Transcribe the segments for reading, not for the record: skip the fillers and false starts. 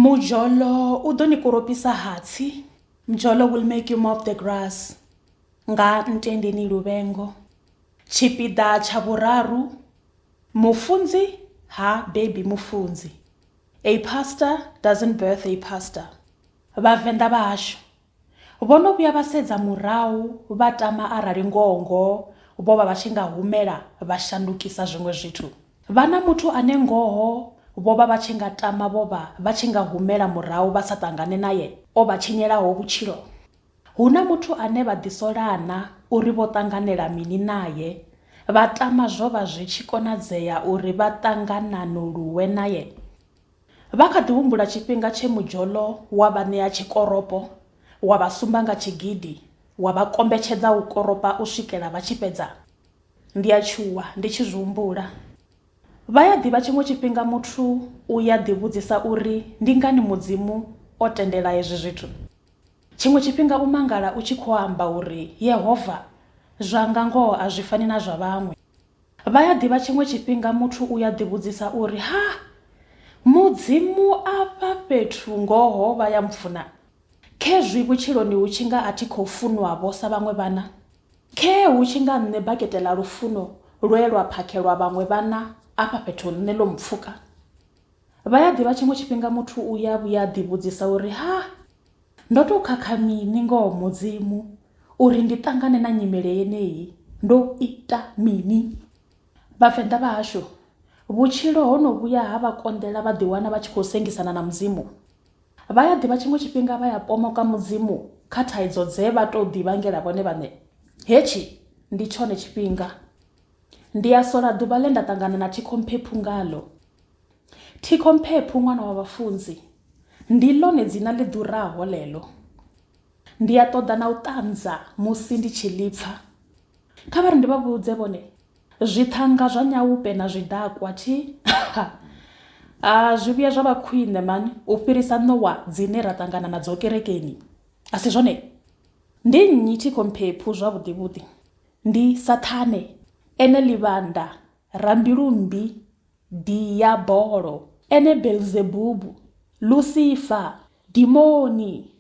Mujolo u ḓo ni koropisa hatsi. Mjolo will make you mop the grass. Nga Ntendeni Luvhengo. Tshipiḓa tsha vhuraru, Mufunzi ha bebi mufunzi. A pastor doesn't birth a pastor. Vhavenḓa vha hashu vho no vhuya vha sedza murahu vha tama arali ngoho ngoho vho vha vha tshi nga humela vha shandukisa zwiṅwe zwithu. Vha na muthu ane ngoho vho vha vha tshi nga tama vho vha vha tshi nga humela murahu vha sa ṱangane nae o vha tshinyelaho vhutshilo? Hu na muthu ane vha ḓisolana uri vho ṱanganela mini nae, vha tama zwo vha zwi tshi konadzea uri vha ṱangananuluwe nae? Vha kha ḓi humbula tshifhinga tshe mujolo wa vha ṋea tshikoropo, wa vha sumba nga tshigidi, wa vha kombetshedza u koropa u swikela vha tshi fhedza? Ndi a tshuwa ndi tshi zwi humbula. Vha ya ḓivha tshiṅwe tshifhinga muthu u ya ḓivhudzisa uri ndi ngani Mudzimu o tendela hezwi zwithu. Tshiṅwe tshifhinga u mangala u tshi khou amba uri, Yehova, zwanga ngoho a zwi fani na zwa vhaṅwe. Vha ya ḓivha tshiṅwe tshifhinga muthu u ya ḓivhudzisa uri, Ha! Mudzimu afha fhethu ngoho vha ya mpfuna? Khezwi vhutshiloni hu tshi nga a thi khou funwa-vho sa vhaṅwe vhana? Khe hu tshi nga nṋe bakete ḽa lufuno lwe lwa phakhelwa vhaṅwe vhana afha fhethu nṋe ḽo mpfuka? Vha ya ḓivha tshiṅwe tshifhinga muthu u ya vhuya a ḓivhudzisa uri, Ha! Ndo tou khakha mini ngoho Mudzimu uri ndi ṱangane na nyimele yeneyi? Ndo ita mini? Vhavenḓa vha hashu, vhutshilo ho no vhuya ha vha konḓela vha ḓiwana vha tshi khou sengisana na Mudzimu. Vha ya ḓivha tshiṅwe tshifhinga vha ya pomoka Mudzimu kha thaidzo dze vha tou ḓivhangela vhone vhaṋe. Hetshi ndi tshone tshifhinga. Ndi a sola ḓuvha ḽe nda ṱangana na Thikho Mphephu ngaḽo. Thikho Mphephu ṅwana wa vhafunzi ndi ḽone dzina ḽi ḓuraho ḽeḽo. Ndi a ṱoḓa na u ṱanza musi ndi tshi ḽi pfa. Kha vha ri ndi vha vhudze vhone, zwiṱhannga zwa nyaupe na zwidakwa thi ha zwi vhuya zwa vha khwine mani u fhirisa ṋowa dzine ra ṱangana nadzo kerekeni. A si zwone? Ndi nnyi Thikho Mphephu zwavhuḓi vhuḓi? Ndi Saṱhane, ene ḽivhanda, rambilu mmbi, Diabolo, ene Belzebubu, Lusifa, dimoni,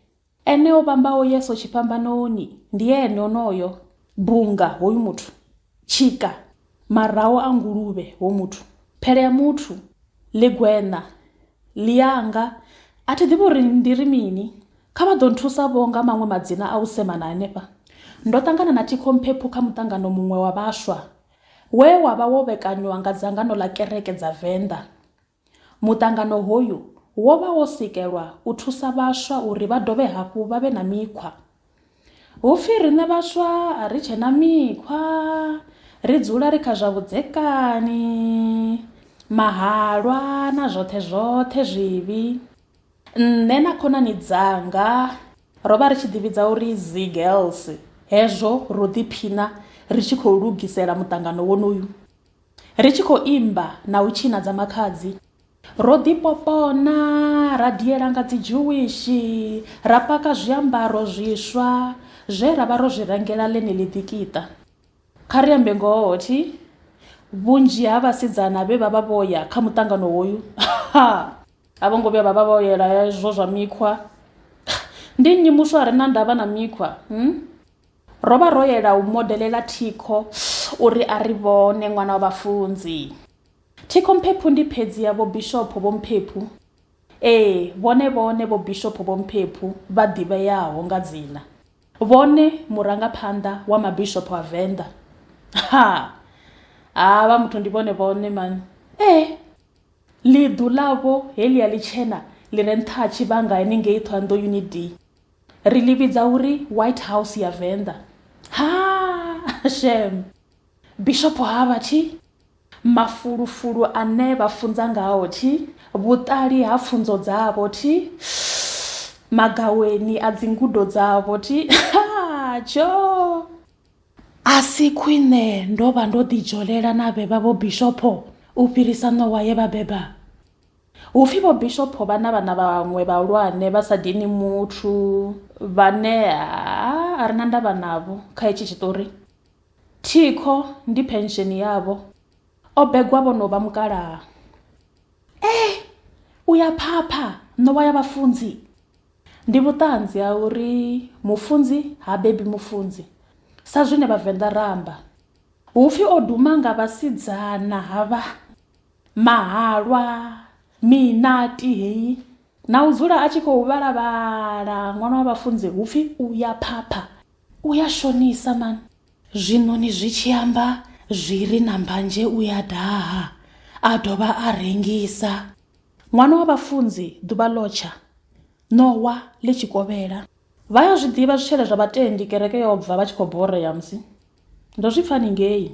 ene o vhambaho Yesu tshifhambanoni, ndi ene onoyo. Bunga hoyu muthu, tshika, maraho a nguluvhe ho muthu, phele ya muthu, ḽigweṋa, ḽianga, a thi ḓivhi uri ndi ri mini. Kha vha ḓo nthusa-vho nga maṅwe madzina a u semana henefha. Ndo ṱangana na Thikho Mphephu kha muṱangano muṅwe wa vhaswa we wa vha wo vhekanywa nga dzangano ḽa kereke dza Venḓa. Muṱangano hoyu wo vha wo sikelwa u thusa vhaswa uri vha dovhe hafhu vha vhe na mikhwa. Hu pfi riṋe vhaswa a ri tshe na mikhwa, ri dzula ri kha zwa vhudzekani, mahalwa na zwoṱhe zwoṱhe zwivhi. Nṋe na khonani dzanga ro vha ri tshi ḓivhidza uri Z-girls, hezwo ro ḓiphina ri tshi khou lugisela muṱangano wonoyu. Ri tshi khou imba na u tshina dza makhadzi. Ro ḓipopona, ra diela nga dzi dzhuwishi, ra paka zwiambaro zwiswa zwe ra vha ro zwi rengela ḽeneḽi ḓikiṱa. Kha ri ambe ngoho thi, vhunzhi ha vhasidzana vhe vha vha vho ya kha muṱangano hoyu a vho ngo vhuya vha vha vho yela hezwo zwa mikhwa. Ndi nnyi muswa a re na ndavha na mikhwa? Hmm? Ro vha ro yela u modelela Thikho uri a ri vhone ṅwana wa vhafunzi. Thikho Mphephu ndi phedzi ya Vho Bishopho Vho Mphephu. Ee, vhone vhone Vho Bishopho Vho Mphephu vha ḓivheaho nga dzina. Vhone murangaphanḓa wa mabishopho a Venḓa. Ha! Havha muthu ndi vhone vhone mani. Ee, ḽiḓu ḽavho heḽia ḽitshena ḽi re nṱha ha tshivhanga henengei Thohoyandou Unit D. Ri ḽi vhidza uri White House ya Venḓa. Ha! Shem! Bishopho havha thi? Mafulufulu ane vha funza ngao thi? Vhuṱali ha pfunzo dzavho thi? Magaweni a dzingudo dzavho thi? Ha! Tjo! A si khwine ndo vha ndo ḓidzholela na vhe vha vho bishopho u fhirisa ṋowa ye vha beba? Hu pfi vho bishopho vha na vhana vhaṅwe vhahulwane vha sa dini muthu vhane a ri na ndavha navho kha hetshi tshiṱori. Thikho ndi phensheni yavho. O begwa vho no vha mukalaha. Eh, u ya phapha. Ṋowa ya vhafunzi ndi vhuṱanzi ha uri mufunzi ha bebi mufunzi sa zwine vhavenḓa ra amba. Hu pfi o duma nga vhasidzana havha mahalwa minati heyi na u dzula a tshi khou vhalavhala ṅwana wa vhafunzi hu pfi u ya phapha u ya shonisa mani. Zwiṋoni zwi tshi amba zwi ri na mbanzhe u ya daha a dovha a rengisa. Ṅwana wa vhafunzi ḓuvha ḽo tsha, ṋowa ḽi tshi kovhela. Vha ya zwi ḓivha zwitshele zwa vhatendi kereke yo bva vha tshi khou borea musi. Ndo zwi pfa haningei.